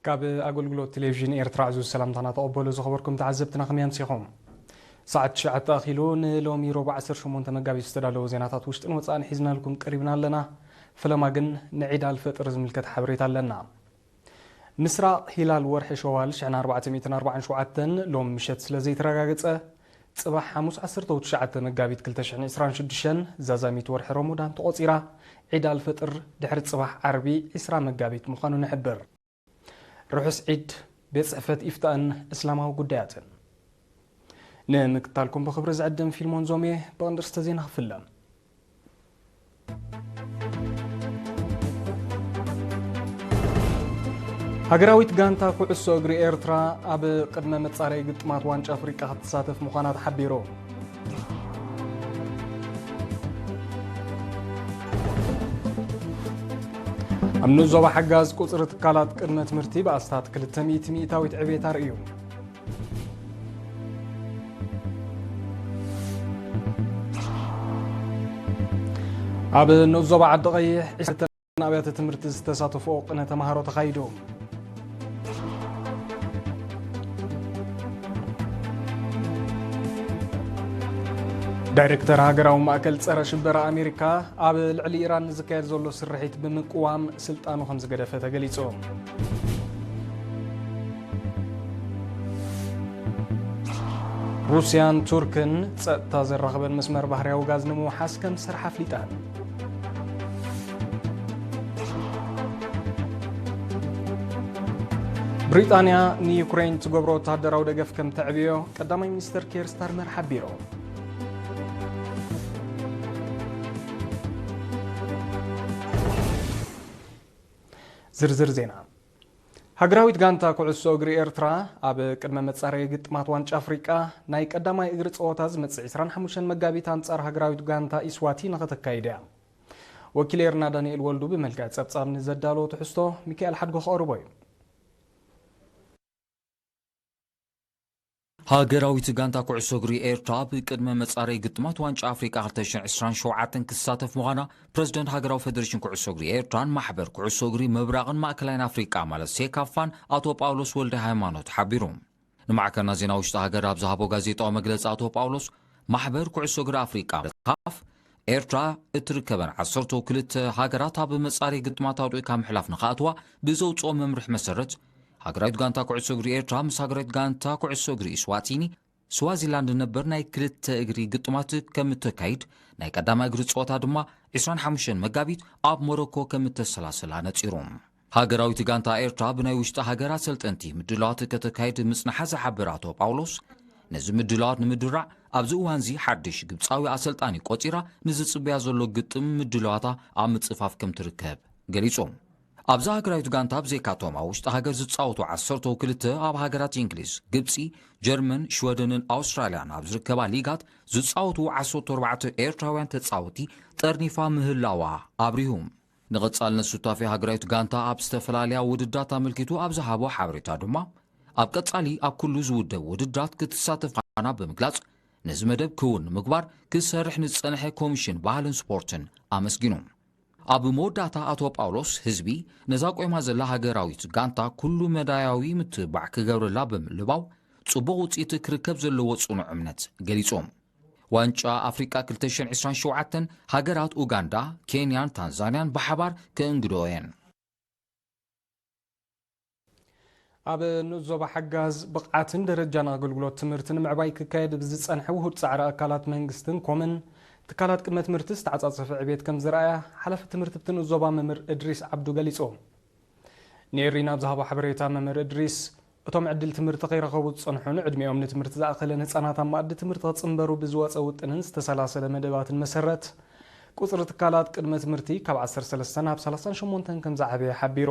ካብ ኣገልግሎት ቴሌቪዥን ኤርትራ ዕዙዝ ሰላምታና ተቐበሉ። ዝኸበርኩም ተዓዘብትና ከመይ ኣምሲኹም? ሰዓት ትሽዓተ ኣኺሉ ንሎሚ ረቡዕ ዓሰርተ ሸሞንተ መጋቢት ዝተዳለዉ ዜናታት ውሽጥን ወጻእን ሒዝናልኩም ቀሪብና ኣለና። ፈለማ ግን ንዒድ ኣልፈጥር ዝምልከት ሓበሬታ ኣለና። ምስራቕ ሂላል ወርሒ ሸዋል ሽሕን ኣርባዕተ ሚእትን ኣርባዓን ሸውዓተን ሎም ምሸት ስለ ዘይተረጋገጸ፣ ጽባሕ ሓሙስ ዓሰርተ ትሽዓተ መጋቢት ክልተ ሽሕን ዕስራን ሽዱሽተን ዛዛሚት ወርሒ ረመዳን ተቖጺራ፣ ዒድ ኣልፈጥር ድሕሪ ጽባሕ ዓርቢ ዕስራ መጋቢት ምዃኑ ንሕብር። ርሑስ ዒድ። ቤት ጽሕፈት ኢፍታእን እስላማዊ ጉዳያትን። ንምክታልኩም ብኽብሪ ዝዕድም ፊልሞን ዞሜ ብቕንድርስተ ዜና ክፍለ። ሃገራዊት ጋንታ ኩዕሶ እግሪ ኤርትራ ኣብ ቅድመ መጻረይ ግጥማት ዋንጫ ኣፍሪቃ ክትሳተፍ ምዃና ተሓቢሩ። ኣብ ንኡስ ዞባ ሓጋዝ ቁጽሪ ትካላት ቅድመ ትምህርቲ ብኣስታት ክልተ ሚእቲ ሚእታዊት ዕቤት ኣርእዩ። ኣብ ንኡስ ዞባ ዓዲ ቀይሕ ዕስራ ኣብያተ ትምህርቲ ዝተሳተፍኦ ቅነ ተማሃሮ ተኻይዱ። ዳይሬክተር ሃገራዊ ማእከል ጸረ ሽበራ ኣሜሪካ ኣብ ልዕሊ ኢራን ንዝካየድ ዘሎ ስርሒት ብምቅዋም ስልጣኑ ከም ዝገደፈ ተገሊጹ። ሩስያን ቱርክን ጸጥታ ዘራኽበን መስመር ባህርያዊ ጋዝ ንምውሓስ ከም ዝሰርሓ ኣፍሊጠን። ብሪጣንያ ንዩክሬን ትገብሮ ወተሃደራዊ ደገፍ ከም ተዕብዮ ቀዳማይ ሚኒስተር ኬር ስታርመር ሓቢሩ። ዝርዝር ዜና። ሃገራዊት ጋንታ ኩዕሶ እግሪ ኤርትራ ኣብ ቅድመ መጻረዪ ግጥማት ዋንጫ ኣፍሪቃ ናይ ቀዳማይ እግሪ ጸወታ ዝመጽእ ዕስራን ሓሙሽተን መጋቢት ኣንጻር ሃገራዊት ጋንታ ኢስዋቲኒ ከተካይድ እያ። ወኪል ኤርና ዳንኤል ወልዱ ብመልክዕ ጸብጻብ ንዘዳለዎ ትሕዝቶ ሚካኤል ሓድጎ ከቕርቦ እዩ። ሃገራዊት ጋንታ ኩዕሶ እግሪ ኤርትራ ኣብ ቅድመ መጻረዪ ግጥማት ዋንጫ ኣፍሪቃ ክልተ ሽሕን ዕስራን ሸውዓተን ክትሳተፍ ምዃና ፕረዚደንት ሃገራዊ ፌደሬሽን ኩዕሶ እግሪ ኤርትራን ማሕበር ኩዕሶ እግሪ ምብራቕን ማእከላይን ኣፍሪቃ ማለት ሴካፋን ኣቶ ጳውሎስ ወልደ ሃይማኖት ሓቢሩ። ንማዕከና ዜና ውሽጢ ሃገር ኣብ ዝሃቦ ጋዜጣዊ መግለጺ ኣቶ ጳውሎስ፣ ማሕበር ኩዕሶ እግሪ ኣፍሪቃ ካፍ ኤርትራ እትርከበን ዓሰርተ ክልተ ሃገራት ኣብ መጻረዪ ግጥማት ኣውዲቕካ ምሕላፍ ንኽኣትዋ ብዘውጽኦ መምርሒ መሰረት፣ ሃገራዊት ጋንታ ኩዕሶ እግሪ ኤርትራ ምስ ሃገራዊት ጋንታ ኩዕሶ እግሪ ኢስዋቲኒ ስዋዚላንድ ነበር ናይ ክልተ እግሪ ግጥማት ከም እተካይድ፣ ናይ ቀዳማይ እግሪ ጸወታ ድማ ዕስራን ሓሙሽተን መጋቢት ኣብ ሞሮኮ ከም እተሰላስል ኣነጺሩ። ሃገራዊት ጋንታ ኤርትራ ብናይ ውሽጢ ሃገር ኣሰልጠንቲ ምድላዋት ከተካይድ ምጽንሓ ዝሓበረ ኣቶ ጳውሎስ፣ ነዚ ምድላዋት ንምድራዕ ኣብዚ እዋንዚ ሓድሽ ግብጻዊ ኣሰልጣኒ ቆጺራ ንዝጽበያ ዘሎ ግጥም ምድላዋታ ኣብ ምጽፋፍ ከም ትርከብ ገሊጹ። ኣብዛ ሃገራዊት ጋንታ ብዘይካቶም ኣብ ውሽጢ ሃገር ዝጻወቱ ዓሰርተ ክልተ ኣብ ሃገራት እንግሊዝ፣ ግብጺ፣ ጀርመን፣ ሽወደንን ኣውስትራልያን ኣብ ዝርከባ ሊጋት ዝጻወቱ ዓሰርተ ኣርባዕተ ኤርትራውያን ተጻወቲ ጠርኒፋ ምህላዋ ኣብሪሁ። ንቐጻልነት ሱታፌ ሃገራዊት ጋንታ ኣብ ዝተፈላለያ ውድድራት ኣመልኪቱ ኣብ ዝሃቦ ሓበሬታ ድማ፣ ኣብ ቀጻሊ ኣብ ኩሉ ዝውደብ ውድድራት ክትሳተፍ ምዃና ብምግላጽ፣ ነዚ መደብ ክውን ንምግባር ክሰርሕ ንዝጸንሐ ኮሚሽን ባህልን ስፖርትን ኣመስጊኑ። ኣብ መወዳእታ ኣቶ ጳውሎስ፣ ህዝቢ ነዛ ቆይማ ዘላ ሃገራዊት ጋንታ ኩሉ መዳያዊ ምትብባዕ ክገብረላ ብምልባው፣ ጽቡቕ ውጽኢት ክርከብ ዘለዎ ጽኑዕ እምነት ገሊጹ። ዋንጫ ኣፍሪቃ ክልተ ሽሕን ዕስራን ሸውዓተን ሃገራት ኡጋንዳ፣ ኬንያን ታንዛንያን ብሓባር ከእንግድኦ እየን። ኣብ ንኡስ ዞባ ሓጋዝ ብቕዓትን ደረጃን ኣገልግሎት ትምህርቲ ንምዕባይ ክካየድ ብዝጸንሐ ውሁድ ጻዕሪ ኣካላት መንግስትን ኮምን ትካላት ቅድመ ትምህርቲ ዝተዓጻጸፈ ዕቤት ከም ዝረኣያ ሓላፊ ትምህርቲ ብቲ ንኡስ ዞባ መምህር እድሪስ ዓብዱ ገሊጹ። ኔሪና ኣብ ዝሃቦ ሓበሬታ መምህር እድሪስ፣ እቶም ዕድል ትምህርቲ ከይረኸቡ ዝጸንሑ ንዕድሚኦም ንትምህርቲ ዝኣኸለን ህጻናት ኣብ መኣዲ ትምህርቲ ክጽንበሩ ብዝወጸ ውጥንን ዝተሰላሰለ መደባትን መሰረት፣ ቁጽሪ ትካላት ቅድመ ትምህርቲ ካብ ዓሰርተ ሰለስተ ናብ ሰላሳን ሸሞንተን ከም ዝዓበየ ሓቢሩ።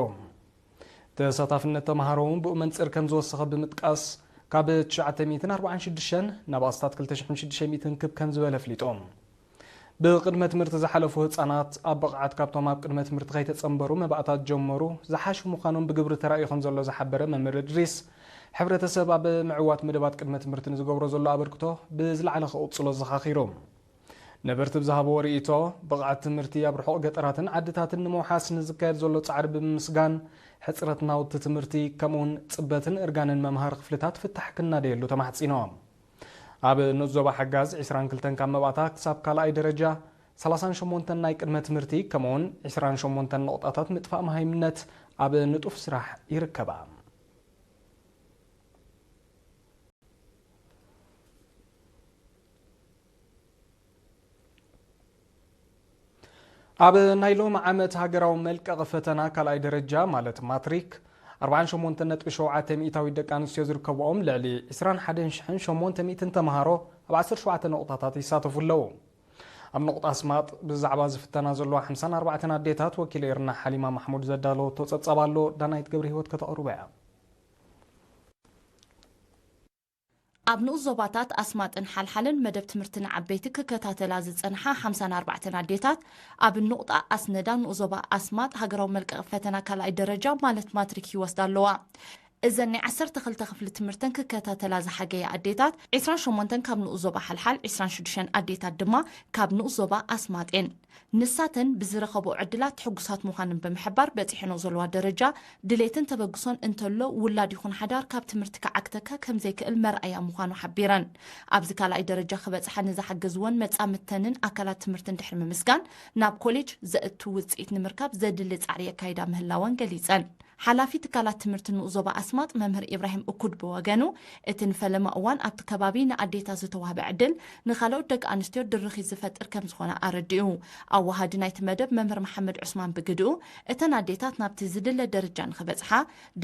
ተሳታፍነት ተምሃሮ እውን ብኡ መንጽር ከም ዝወሰኸ ብምጥቃስ፣ ካብ ትሽዓተ ሚእትን ኣርባዓን ሽዱሽተን ናብ ኣስታት ክልተ ሽሕን ሽዱሽተ ሚእትን ክብ ከም ዝበለ ኣፍሊጡ። ብቅድመ ትምህርቲ ዝሓለፉ ህጻናት ኣብ ብቕዓት ካብቶም ኣብ ቅድመ ትምህርቲ ከይተጸንበሩ መባእታት ጀመሩ ዝሓሹ ምዃኖም ብግብሪ ተራእዩ ከም ዘሎ ዝሓበረ መምህር እድሪስ፣ ሕብረተሰብ ኣብ ምዕዋት መደባት ቅድመ ትምህርቲ ንዝገብሮ ዘሎ ኣበርክቶ ብዝለዓለ ክቕጽሎ ዘኻኺሩ። ነበርቲ ብዝሃብዎ ርእይቶ፣ ብቕዓት ትምህርቲ ኣብ ርሑቕ ገጠራትን ዓድታትን ንምውሓስ ንዝካየድ ዘሎ ጻዕሪ ብምምስጋን፣ ሕጽረት ናውቲ ትምህርቲ ከምኡውን ጽበትን እርጋንን መምሃሪ ክፍልታት ፍታሕ ክናደየሉ ተማሕጺኖም። ኣብ ንኡስ ዞባ ሓጋዝ ዒስራን ክልተን ካብ መባእታ ክሳብ ካልኣይ ደረጃ፣ ሰላሳን ሸሞንተን ናይ ቅድመ ትምህርቲ ከምኡውን ዒስራን ሸሞንተን ነቑጣታት ምጥፋእ መሃይምነት ኣብ ንጡፍ ስራሕ ይርከባ። ኣብ ናይ ሎሚ ዓመት ሃገራዊ መልቀቒ ፈተና ካልኣይ ደረጃ ማለት ማትሪክ ኣርባዓን ሸሞንተን ነጥቢ ሸውዓተ ሚእታዊት ደቂ ኣንስትዮ ዝርከብኦም ልዕሊ ዒስራን ሓደን ሽሕን ሸሞንተ ሚእትን ተምሃሮ ኣብ ዓሰርተ ሸውዓተ ነቑጣታት ይሳተፉ ኣለዉ። ኣብ ነቑጣ ኣስማጥ ብዛዕባ ዝፍተና ዘለዋ ሓምሳን ኣርባዕተን ኣዴታት ወኪል ኤርና ሓሊማ ማሕሙድ ዘዳለወቶ ጸብጻብ ኣሎ፣ ዳናይት ገብረ ህይወት ከተቕርቦ እያ። ኣብ ንኡስ ዞባታት ኣስማጥን ሓልሓልን መደብ ትምህርቲ ንዓበይቲ ክከታተላ ዝጸንሓ ሓምሳን ኣርባዕተን ኣዴታት ኣብ ንቑጣ ኣስነዳ ንኡስ ዞባ ኣስማጥ ሃገራዊ መልቀቒ ፈተና ካልኣይ ደረጃ ማለት ማትሪክ ይወስዳ ኣለዋ። እዘን ናይ ዓሰርተ ክልተ ክፍሊ ትምህርተን ክከታተላ ዝሓገያ ኣዴታት ዒስራን ሸሞንተን ካብ ንኡስ ዞባ ሓልሓል፣ ዒስራን ሽዱሽተን ኣዴታት ድማ ካብ ንኡስ ዞባ ኣስማጥ እየን። ንሳተን ብዝረኸብኦ ዕድላት ሕጉሳት ምዃነን ብምሕባር፣ በጺሐንኦ ዘለዋ ደረጃ ድሌትን ተበግሶን እንተሎ ውላድ ይኹን ሓዳር ካብ ትምህርቲ ክዓግተካ ከምዘይክእል መርኣያ ምዃኑ ሓቢረን። ኣብዚ ካልኣይ ደረጃ ክበጽሓ ንዝሓገዝወን መጻምድተንን ኣካላት ትምህርትን ድሕሪ ምምስጋን፣ ናብ ኮሌጅ ዘእቱ ውጽኢት ንምርካብ ዘድሊ ጻዕሪ የካይዳ ምህላወን ገሊጸን። ሓላፊ ትካላት ትምህርቲ ንኡስ ዞባ ኣስማጥ መምህር ኢብራሂም እኩድ ብወገኑ፣ እቲ ንፈለማ እዋን ኣብቲ ከባቢ ንኣዴታት ዝተዋህበ ዕድል ንኻልኦት ደቂ ኣንስትዮ ድርኺት ዝፈጥር ከም ዝኾነ ኣረዲኡ። ኣዋሃዲ ናይቲ መደብ መምህር መሓመድ ዑስማን ብግድኡ፣ እተን ኣዴታት ናብቲ ዝድለ ደረጃ ንኽበጽሓ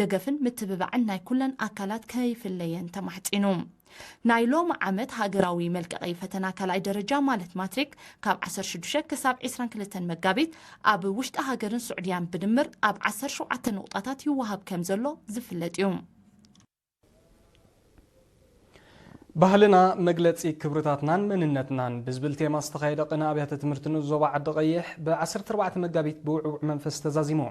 ደገፍን ምትብባዕን ናይ ኩለን ኣካላት ከይፍለየን ተማሕጺኑ። ናይ ሎሚ ዓመት ሃገራዊ መልቀቒ ፈተና ካልኣይ ደረጃ ማለት ማትሪክ ካብ ዓሰርተ ሽዱሽተ ክሳብ ዒስራን ክልተን መጋቢት ኣብ ውሽጢ ሃገርን ስዑድያን ብድምር ኣብ ዓሰርተ ሸውዓተ ነቑጣታት ይወሃብ ከም ዘሎ ዝፍለጥ እዩ። ባህልና መግለጺ ክብርታትናን መንነትናን ብዝብል ቴማ ዝተኻየደ ቅነ ኣብያተ ትምህርቲ ንኡስ ዞባ ዓዲ ቀይሕ ብ ዓሰርተ ኣርባዕተ መጋቢት ብውዕውዕ መንፈስ ተዛዚሙ።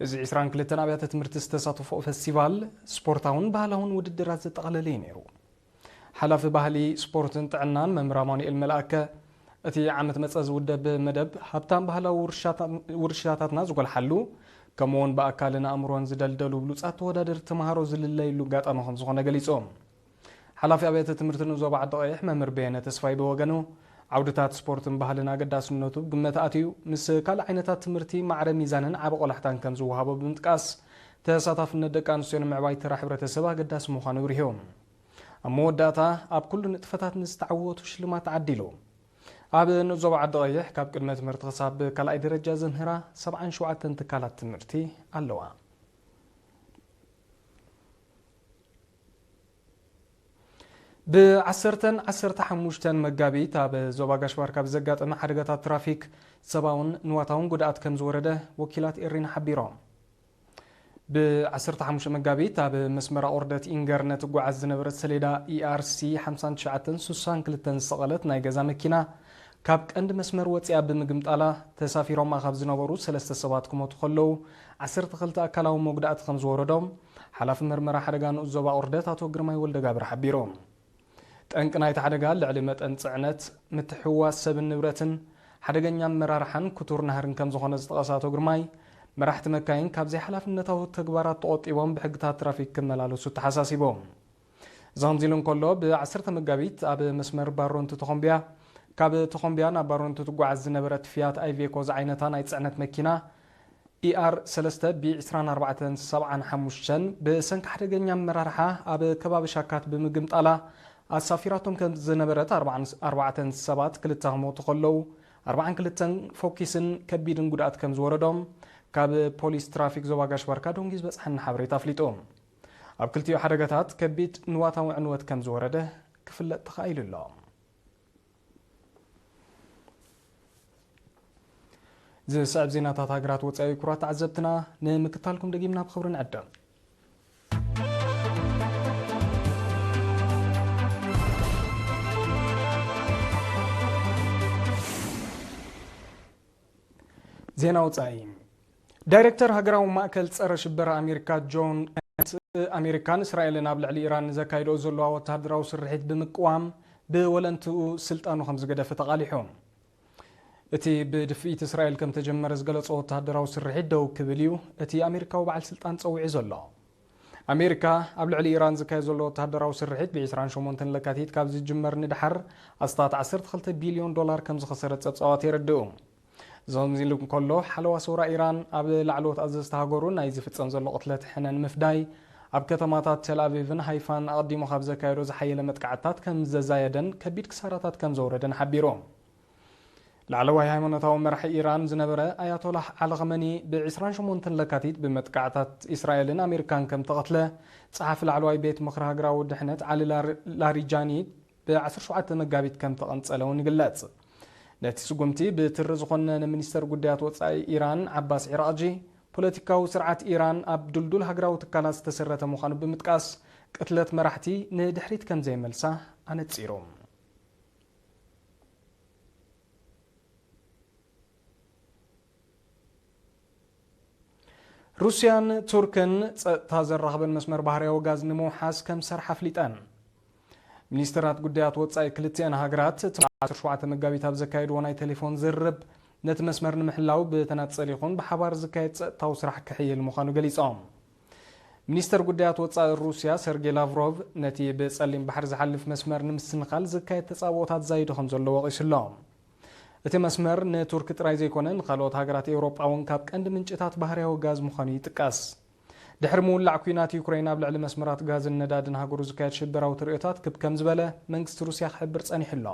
እዚ ዒስራን ክልተን ኣብያተ ትምህርቲ ዝተሳተፎ ፈስቲቫል፣ ስፖርታውን ባህላውን ውድድራት ዘጠቓለለ እዩ ነይሩ። ሓላፊ ባህሊ፣ ስፖርትን ጥዕናን መምህር ኣማኑኤል መልኣከ፣ እቲ ዓመት መጸ ዝውደብ መደብ ሃብታም ባህላዊ ውርሻታ-፣ ውርሻታትና ዝጎልሓሉ፣ ከምኡውን ብኣካልን ኣእምሮን ዝደልደሉ ብሉጻት ተወዳደርቲ ተምሃሮ ዝልለይሉ ኣጋጣሚ ከም ዝኾነ ገሊጹ። ሓላፊ ኣብያተ ትምህርቲ ንኡስ ዞባ ዓዲ ቀይሕ መምህር በየነ ተስፋይ ብወገኑ፣ ዓውድታት ስፖርትን ባህልን ኣገዳስነቱ ብግምት ኣትዩ፣ ምስ ካልእ ዓይነታት ትምህርቲ ማዕረ ሚዛንን ዓቢ ቆላሕታን ከም ዝወሃቦ ብምጥቃስ፣ ተሳታፍነት ደቂ ኣንስትዮ ንምዕባይ ተራ ሕብረተሰብ ኣገዳሲ ምዃኑ ኣብሪሁ። ኣብ መወዳእታ፣ ኣብ ኩሉ ንጥፈታት ንዝተዓወቱ ሽልማት ተዓዲሉ። ኣብ ንኡስ ዞባ ዓዲ ቀይሕ ካብ ቅድመ ትምህርቲ ክሳብ ካልኣይ ደረጃ ዘምህራ ሰብዓን ሸውዓተን ትካላት ትምህርቲ ኣለዋ። ብዓሰርተን ዓሰርተ ሓሙሽተን መጋቢት ኣብ ዞባ ጋሽ ባርካ ብዘጋጠመ ሓደጋታት ትራፊክ ሰብኣውን ንዋታውን ጉድኣት ከም ዝወረደ ወኪላት ኤሪና ሓቢሮም። ብ ዓሰርተ ሓሙሽተ መጋቢት ኣብ መስመር ኣቑርደት ኢንገርነ ትጓዓዝ ዝነበረት ሰሌዳ E R C ሓምሳን ትሽዓተን ስሳን ክልተን ዝሰቐለት ናይ ገዛ መኪና ካብ ቀንዲ መስመር ወፂኣ ብምግምጣላ ተሳፊሮማ ካብ ዝነበሩ ሰለስተ ሰባት ክሞቱ ከለዉ ዓሰርተ ክልተ ኣካላዊ መጉዳእቲ ከም ዝወረዶም ሓላፊ መርመራ ሓደጋ ንኡስ ዞባ ኣቑርደት ኣቶ ግርማይ ወልደጋብር ሓቢሩ። ጠንቂ ናይቲ ሓደጋ ልዕሊ መጠን ጽዕነት፣ ምትሕውዋስ ሰብን ንብረትን፣ ሓደገኛ ኣመራርሓን ክቱር ናህርን ከም ዝኾነ ዝጠቐሰ ኣቶ ግርማይ፣ መራሕቲ መካይን ካብ ዘይሓላፍነታዊ ተግባራት ተቖጢቦም ብሕግታት ትራፊክ ክመላለሱ ተሓሳሲቡ። እዚ ከምዚ ኢሉ እንከሎ፣ ብ ዓሰርተ መጋቢት ኣብ መስመር ባሮንቲ ተኾምቢያ ካብ ተኾምቢያ ናብ ባሮንቲ ትጓዓዝ ዝነበረት ፊያት ኣይቬኮ ዝዓይነታ ናይ ጽዕነት መኪና E R ሰለስተ ብ ዕስራን ኣርባዕተን ሰብዓን ሓሙሽተን ብሰንኪ ሓደገኛ ኣመራርሓ ኣብ ከባቢ ሻካት ብምግምጣላ ኣሳፊራቶም ከም ዝነበረት ኣርባዓን ኣርባዕተን ሰባት ክልተ ክሞቱ ከለዉ ኣርባዓን ክልተን ፎኪስን ከቢድን ጉድኣት ከም ዝወረዶም ካብ ፖሊስ ትራፊክ ዞባ ጋሽ ባርካ ደንጉዩ ዝበጽሓና ሓበሬታ ኣፍሊጡ። ኣብ ክልቲኡ ሓደጋታት ከቢድ ንዋታዊ ዕንወት ከም ዝወረደ ክፍለጥ ተኻኢሉ ኣሎ። ዝስዕብ ዜናታት ሃገራት ወጻኢ ክቡራት ተዓዘብትና ንምክታልኩም ደጊምና ብኽብሪ ንዕድም። ዜና ወጻኢ። ዳይሬክተር ሃገራዊ ማእከል ጸረ ሽበራ ኣሜሪካ ጆን፣ ኣሜሪካን እስራኤልን ኣብ ልዕሊ ኢራን ንዘካይድኦ ዘለዋ ወተሃደራዊ ስርሒት ብምቅዋም ብወለንትኡ ስልጣኑ ከም ዝገደፈ ተቓሊሑ። እቲ ብድፍኢት እስራኤል ከም ተጀመረ ዝገለጾ ወተሃደራዊ ስርሒት ደው ክብል እዩ እቲ ኣሜሪካዊ በዓል ስልጣን ጸዊዑ ዘሎ። ኣሜሪካ ኣብ ልዕሊ ኢራን ዝካየድ ዘሎ ወተሃደራዊ ስርሒት ብ ዒስራን ሸሞንተን ለካቲት ካብ ዝጅመር ንድሓር ኣስታት ዓሰርተ ክልተ ቢልዮን ዶላር ከም ዝኸሰረት ጸብጻባት የረድኡ። እዚ ከምዚ ኢሉ እንከሎ፣ ሓለዋ ሰውራ ኢራን ኣብ ላዕለዎት ኣዘዝቲ ሃገሩ ናይ ዝፍጸም ዘሎ ቅትለት ሕነ ንምፍዳይ ኣብ ከተማታት ተል ኣቪቭን ሃይፋን ኣቐዲሙ ካብ ዘካየዶ ዝሓየለ መጥቃዕትታት ከም ዘዛየደን ከቢድ ክሳራታት ከም ዘውረደን ሓቢሩ። ላዕለዋይ ሃይማኖታዊ መራሒ ኢራን ዝነበረ ኣያቶላህ ዓሊ ኸመኒ ብ ዒስራን ሸሞንተን ለካቲት ብመጥቃዕታት እስራኤልን ኣሜሪካን ከም ተቐትለ ጸሓፊ ላዕለዋይ ቤት ምኽሪ ሃገራዊ ድሕነት ዓሊ ላር-፣ ላሪጃኒ ብ ዓሰርተ ሸውዓተ መጋቢት ከም ተቐንጸለ እውን ይግለጽ። ነቲ ስጉምቲ ብትሪ ዝኾነነ ሚኒስተር ጉዳያት ወጻኢ ኢራን ዓባስ ዒራቕጂ፣ ፖለቲካዊ ስርዓት ኢራን ኣብ ድልዱል ሃገራዊ ትካላት ዝተሰረተ ምዃኑ ብምጥቃስ፣ ቅትለት መራሕቲ ንድሕሪት ከም ዘይመልሳ ኣነጺሩ። ሩስያን ቱርክን ጸጥታ ዘራኽበን መስመር ባህርያዊ ጋዝ ንምውሓስ ከም ዝሰርሓ ኣፍሊጠን። ሚኒስትራት ጉዳያት ወጻኢ ክልቲኣን ሃገራት ትማሊ ዓሰርተ ሸውዓተ መጋቢት ኣብ ዘካየድዎ ናይ ቴሌፎን ዝርርብ፣ ነቲ መስመር ንምሕላው ብተናጸል ይኹን ብሓባር ዝካየድ ጸጥታዊ ስራሕ ክሕይል ምዃኑ ገሊጾም። ሚኒስተር ጉዳያት ወጻኢ ሩስያ ሰርጌይ ላቭሮቭ፣ ነቲ ብጸሊም ባሕሪ ዝሓልፍ መስመር ንምስንኻል ዝካየድ ተጻብኦታት ዛይዱ ከም ዘሎ ወቒሱ ኣሎ። እቲ መስመር ንቱርኪ ጥራይ ዘይኮነ፣ ንኻልኦት ሃገራት ኤውሮጳ እውን ካብ ቀንዲ ምንጭታት ባህርያዊ ጋዝ ምዃኑ ይጥቀስ። ድሕሪ ምውላዕ ኲናት ዩክረይን፣ ኣብ ልዕሊ መስመራት ጋዝን ነዳድን ሃገሩ ዝካየድ ሽበራዊ ተርእዮታት ክብ ከም ዝበለ መንግስቲ ሩስያ ክሕብር ጸኒሑ ኣሎ።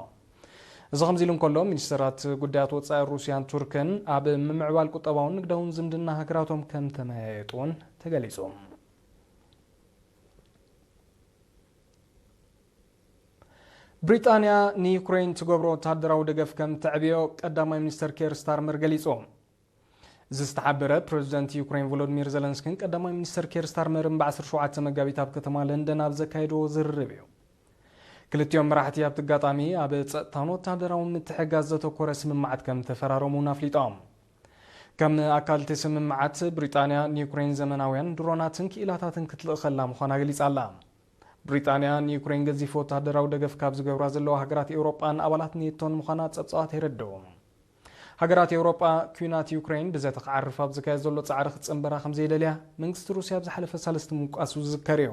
እዚ ከምዚ ኢሉ እንከሎ፣ ሚኒስተራት ጉዳያት ወጻኢ ሩስያን ቱርክን ኣብ ምምዕባል ቁጠባውን ንግዳውን ዝምድና ሃገራቶም ከም ተመያየጡ እውን ተገሊጹ። ብሪጣንያ ንዩክረይን ትገብሮ ወተሃደራዊ ደገፍ ከም ተዕብዮ ቀዳማይ ሚኒስተር ኬር ስታርመር ገሊጹ። እዚ ዝተሓበረ፣ ፕረዚደንት ዩክረይን ቮሎዲሚር ዘለንስኪን ቀዳማይ ሚኒስተር ኬር ስታርመርን ብ ዓሰርተ ሸውዓተ መጋቢት ኣብ ከተማ ለንደን ኣብ ዘካየድዎ ዝርርብ እዩ። ክልቲኦም መራሕቲ ኣብቲ ኣጋጣሚ ኣብ ጸጥታን ወተሃደራዊ ምትሕግጋዝ ዘተኮረ ስምምዓት ከም ተፈራረሙ እውን ኣፍሊጦም። ከም ኣካል እቲ ስምምዓት፣ ብሪጣንያ ንዩክረይን ዘመናውያን ድሮናትን ክኢላታትን ክትልእኸላ ምዃና ገሊጻ ኣላ። ብሪጣንያ ንዩክረይን ገዚፍ ወተሃደራዊ ደገፍ ካብ ዝገብራ ዘለዋ ሃገራት ኤውሮጳን ኣባላት ኔቶን ምዃና ጸብጻባት የረድኡ። ሃገራት ኤውሮጳ፣ ኲናት ዩክረይን ብዘተ ክዓርፍ ኣብ ዝካየድ ዘሎ ጻዕሪ ክጽንበራ ከም ዘይደልያ መንግስቲ ሩስያ ኣብ ዝሓለፈ ሳልስቲ ምውቃሱ ዝዝከር እዩ።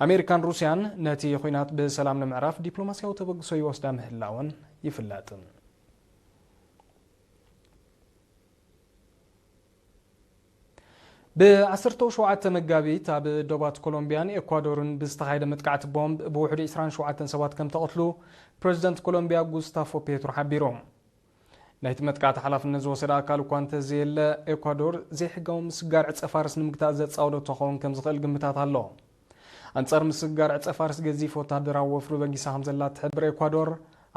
ኣሜሪካን ሩስያን ነቲ ኲናት ብሰላም ንምዕራፍ ዲፕሎማስያዊ ተበግሶ ይወስዳ ምህላወን ይፍለጥ። ብ ዓሰርተ ሸውዓተ መጋቢት ኣብ ዶባት ኮሎምቢያን ኤኳዶርን ብዝተኻየደ መጥቃዕቲ ቦምብ ብውሕዱ ዒስራን ሸውዓተን ሰባት ከም ተቐትሉ ፕረዚደንት ኮሎምቢያ ጉስታፎ ፔትሮ ሓቢሩ። ናይቲ መጥቃዕቲ ሓላፍነት ዝወሰደ ኣካል እኳ እንተዘየለ፣ ኤኳዶር ዘይሕጋዊ ምስጋር ዕጸ ፋርስ ንምግታእ ዘጻወደቶ ክኸውን ከም ዝኽእል ግምታት ኣሎ። ኣንጻር ምስግጋር ዕጸ ፋርስ ገዚፍ ወተሃደራዊ ወፍሪ በጊሳ ከም ዘላ እትሕብር ኤኳዶር፣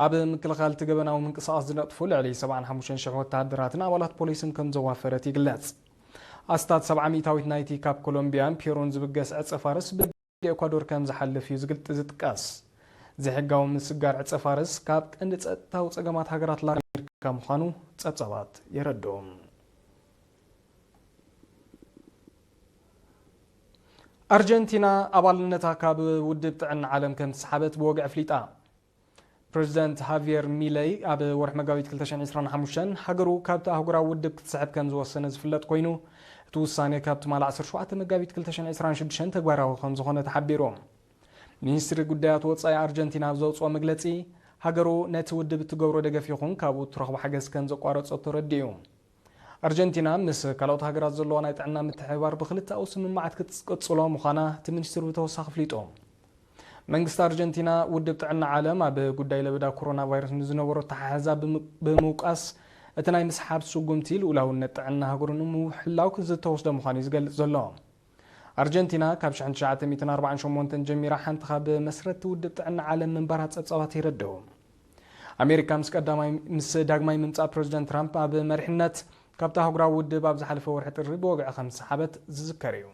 ኣብ ምክልኻል እቲ ገበናዊ ምንቅስቓስ ዝነጥፉ ልዕሊ ሰብዓን ሓሙሽተን ሽሕ ወተሃደራትን ኣባላት ፖሊስን ከም ዘዋፈረት ይግለጽ። ኣስታት ሰብዓ ሚእታዊት ናይቲ ካብ ኮሎምቢያን ፔሩን ዝብገስ ዕጸ ፋርስ ብግዲ ኤኳዶር ከም ዝሓልፍ እዩ ዝግልጥ ዝጥቀስ። ዘይሕጋዊ ምስጋር ዕጸ ፋርስ ካብ ቀንዲ ጸጥታዊ ጸገማት ሃገራት ላቲን ኣሜሪካ ምዃኑ ጸብጻባት የረድኡ። ኣርጀንቲና ኣባልነታ ካብ ውድብ ጥዕና ዓለም ከም ተሰሓበት ብወግዒ ኣፍሊጣ። ፕረዚደንት ሃቪየር ሚለይ ኣብ ወርሒ መጋቢት ክልተ ሽሕን ዕስራን ሓሙሽተን ሃገሩ ካብቲ ኣህጉራዊ ውድብ ክትስሕብ ከም ዝወሰነ ዝፍለጥ ኮይኑ፣ እቲ ውሳኔ ካብ ትማሊ ዓሰርተ ሸውዓተ መጋቢት ክልተ ሽሕን ዕስራን ሽዱሽተን ተግባራዊ ከም ዝኾነ ተሓቢሩ። ሚኒስትሪ ጉዳያት ወጻኢ ኣርጀንቲና ኣብ ዘውጽኦ መግለጺ፣ ሃገሩ ነቲ ውድብ እትገብሮ ደገፍ ይኹን ካብኡ እትረኽቦ ሓገዝ ከም ዘቋረጸቶ ረዲኡ። ኣርጀንቲና ምስ ካልኦት ሃገራት ዘለዋ ናይ ጥዕና ምትሕብባር ብክልተኣዊ ስምምዓት ክትቅጽሎ ምዃና እቲ ሚኒስትሪ ብተወሳኺ ኣፍሊጡ። መንግስቲ ኣርጀንቲና፣ ውድብ ጥዕና ዓለም ኣብ ጉዳይ ለበዳ ኮሮና ቫይረስ ንዝነበሮ ኣተሓሕዛ ብም-፣ ብምውቃስ፣ እቲ ናይ ምስሓብ ስጉምቲ ልኡላውነት ጥዕና ሃገሩ ንምሕላው ዝተወስደ ምዃኑ እዩ ዝገልጽ ዘሎ። ኣርጀንቲና ካብ ሽሕን ትሽዓተ ሚእትን ኣርባዓን ሸሞንተን ጀሚራ ሓንቲ ካብ መስረትቲ ውድብ ጥዕና ዓለም ምንባራ ጸብጻባት የረድኡ። ኣሜሪካ ምስ ቀዳማይ፣ ምስ ዳግማይ ምምጻእ ፕረዚደንት ትራምፕ ኣብ መሪሕነት ካብቲ ኣህጉራዊ ውድብ ኣብ ዝሓለፈ ወርሒ ጥሪ ብወግዒ ከም ዝሰሓበት ዝዝከር እዩ።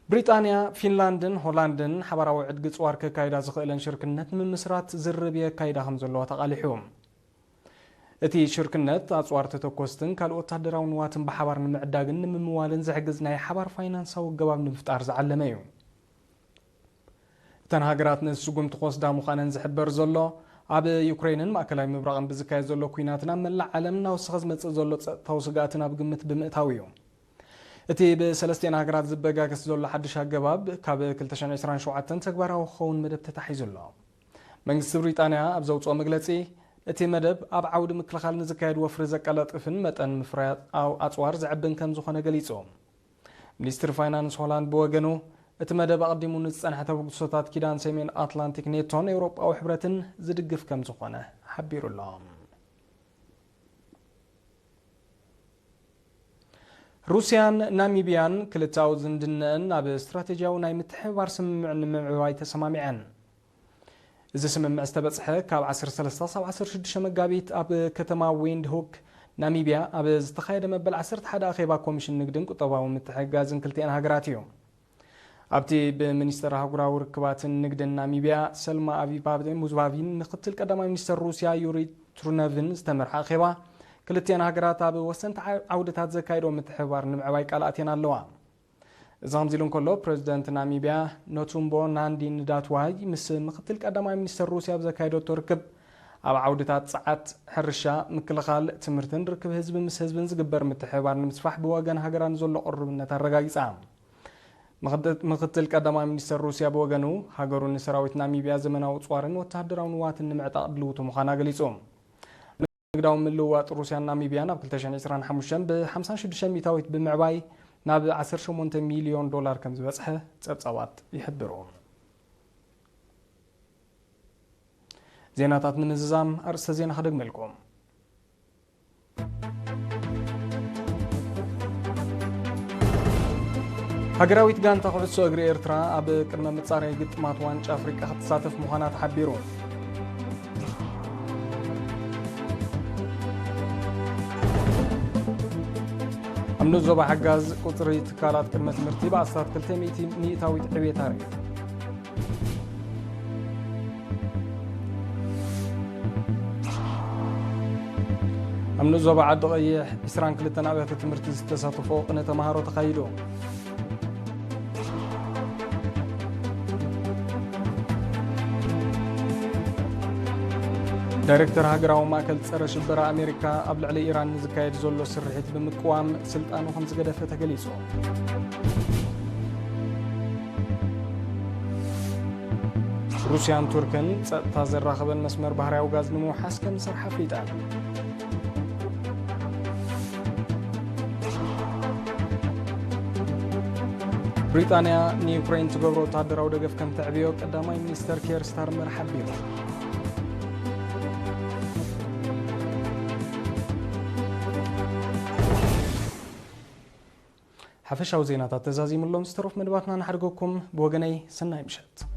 ብሪጣንያ፣ ፊንላንድን ሆላንድን ሓባራዊ ዕድጊ ጽዋር ከካይዳ ዝኽእለን ሽርክነት ንምምስራት ዝርርብ የካይዳ ከም ዘለዋ ተቓሊሑ። እቲ ሽርክነት ኣጽዋር ተተኮስትን ካልእ ወታደራዊ ንዋትን ብሓባር ንምዕዳግን ንምምዋልን ዝሕግዝ ናይ ሓባር ፋይናንሳዊ ኣገባብ ንምፍጣር ዝዓለመ እዩ። እተን ሃገራት ነዚ ስጉምቲ ክወስዳ ምዃነን ዝሕበር ዘሎ፣ ኣብ ዩክሬንን ማእከላይ ምብራቕን ብዝካየድ ዘሎ ኲናትን ኣብ መላእ ዓለም እናወሰኸ ዝመጽእ ዘሎ ጸጥታዊ ስግኣትን ኣብ ግምት ብምእታው እዩ። እቲ ብሰለስቲኤን ሃገራት ዝበጋገስ ዘሎ ሓድሽ ኣገባብ፣ ካብ ክልተ ሽሕን ዕስራን ሸውዓተን ተግባራዊ ክኸውን መደብ ተታሒዙ ኣሎ። መንግስቲ ብሪጣንያ ኣብ ዘውጽኦ መግለጺ፣ እቲ መደብ ኣብ ዓውዲ ምክልኻል ንዝካየድ ወፍሪ ዘቀላጥፍን መጠን ምፍራይ ኣው-፣ ኣጽዋር ዘዕብን ከም ዝኾነ ገሊጹ። ሚኒስትሪ ፋይናንስ ሆላንድ ብወገኑ፣ እቲ መደብ ኣቐዲሙ ንዝጸንሐ ተበግሶታት ኪዳን ሰሜን ኣትላንቲክ ኔቶን ኤውሮጳዊ ሕብረትን ዝድግፍ ከም ዝኾነ ሓቢሩ ኣሎ። ሩስያን ናሚብያን ክልተኣዊ ዝምድነአን ናብ ስትራቴጂያዊ ናይ ምትሕብባር ስምምዕ ንምዕባይ ተሰማሚዐን። እዚ ስምምዕ ዝተበጽሐ ካብ ዓሰርተ ሰለስተ ክሳብ ዓሰርተ ሽዱሽተ መጋቢት ኣብ ከተማ ዊንድሁክ ናሚብያ ኣብ ዝተኻየደ መበል ዓሰርተ ሓደ ኣኼባ ኮሚሽን ንግድን ቁጠባዊ ምትሕግጋዝን ክልቲኣን ሃገራት እዩ። ኣብቲ ብሚኒስተር ኣህጉራዊ ርክባትን ንግድን ናሚብያ ሰልማ ኣቢባቤ ሙዝባቪን ምክትል ቀዳማይ ሚኒስተር ሩስያ ዩሪ ትሩነቭን ዝተመርሐ ኣኼባ፣ ክልቲኣን ሃገራት ኣብ ወሰንቲ ዓ-፣ ዓውድታት ዘካየዶ ምትሕብባር ንምዕባይ ቃል ኣትየን ኣለዋ። እዚ ከምዚ ኢሉ እንከሎ፣ ፕረዚደንት ናሚብያ ነቱምቦ ናንዲ ንዳትዋይ ምስ ምክትል ቀዳማይ ሚኒስተር ሩስያ ኣብ ዘካየደቶ ርክብ፣ ኣብ ዓውድታት ጸዓት፣ ሕርሻ፣ ምክልኻል፣ ትምህርትን ርክብ ህዝቢ ምስ ህዝብን ዝግበር ምትሕብባር ንምስፋሕ ብወገን ሃገራን ዘሎ ቅሩብነት ኣረጋጊጻ። ምክት-፣ ምክትል ቀዳማይ ሚኒስተር ሩስያ ብወገኑ፣ ሃገሩ ንሰራዊት ናሚብያ ዘመናዊ ኣጽዋርን ወተሃደራዊ ንዋትን ንምዕጣቕ ድልውቲ ምዃና ገሊጹ። ንግዳዊ ምልውዋጥ ሩስያን ናሚብያን ኣብ ክልተ ሽሕን ዕስራን ሓሙሽተን ብ-ሓምሳን ሽዱሽተን ሚእታዊት ብምዕባይ ናብ ዓሰርተ ሸሞንተ ሚልዮን ዶላር ከም ዝበጽሐ ጸብጻባት ይሕብሩ። ዜናታት ንምዝዛም ኣርእስተ ዜና ከደግመልኩም። ሃገራዊት ጋንታ ኩዕሶ እግሪ ኤርትራ ኣብ ቅድመ መጻረዪ ግጥማት ዋንጫ ኣፍሪቃ ክትሳተፍ ምዃና ተሓቢሩ። ኣብ ንኡስ ዞባ ሓጋዝ ቁጽሪ ትካላት ቅድመ ትምህርቲ ብኣስታት ክልተ ሚእቲ ሚእታዊት ዕቤት ኣርእዩ። ኣብ ንኡስ ዞባ ዓዲ ቀይሕ ዕስራን ክልተን ኣብያተ ትምህርቲ ዝተሳተፎ ቅነ ተማሃሮ ተኻይዱ። ዳይሬክተር ሃገራዊ ማእከል ጸረ ሽበራ ኣሜሪካ ኣብ ልዕሊ ኢራን ንዝካየድ ዘሎ ስርሒት ብምቅዋም ስልጣኑ ከም ዝገደፈ ተገሊጹ። ሩስያን ቱርክን ጸጥታ ዘራኽበን መስመር ባህርያዊ ጋዝ ንምውሓስ ከም ዝሰርሓ ኣፍሊጠን። ብሪጣንያ ንዩክሬን ትገብሮ ወተሃደራዊ ደገፍ ከም ተዕብዮ ቀዳማይ ሚኒስተር ኬር ስታርመር ሓቢሩ። ሓፈሻዊ ዜናታት ተዛዚሙሎም ዝተረፉ መደባትና ንሓድገኩም። ብወገነይ ሰናይ ምሸት።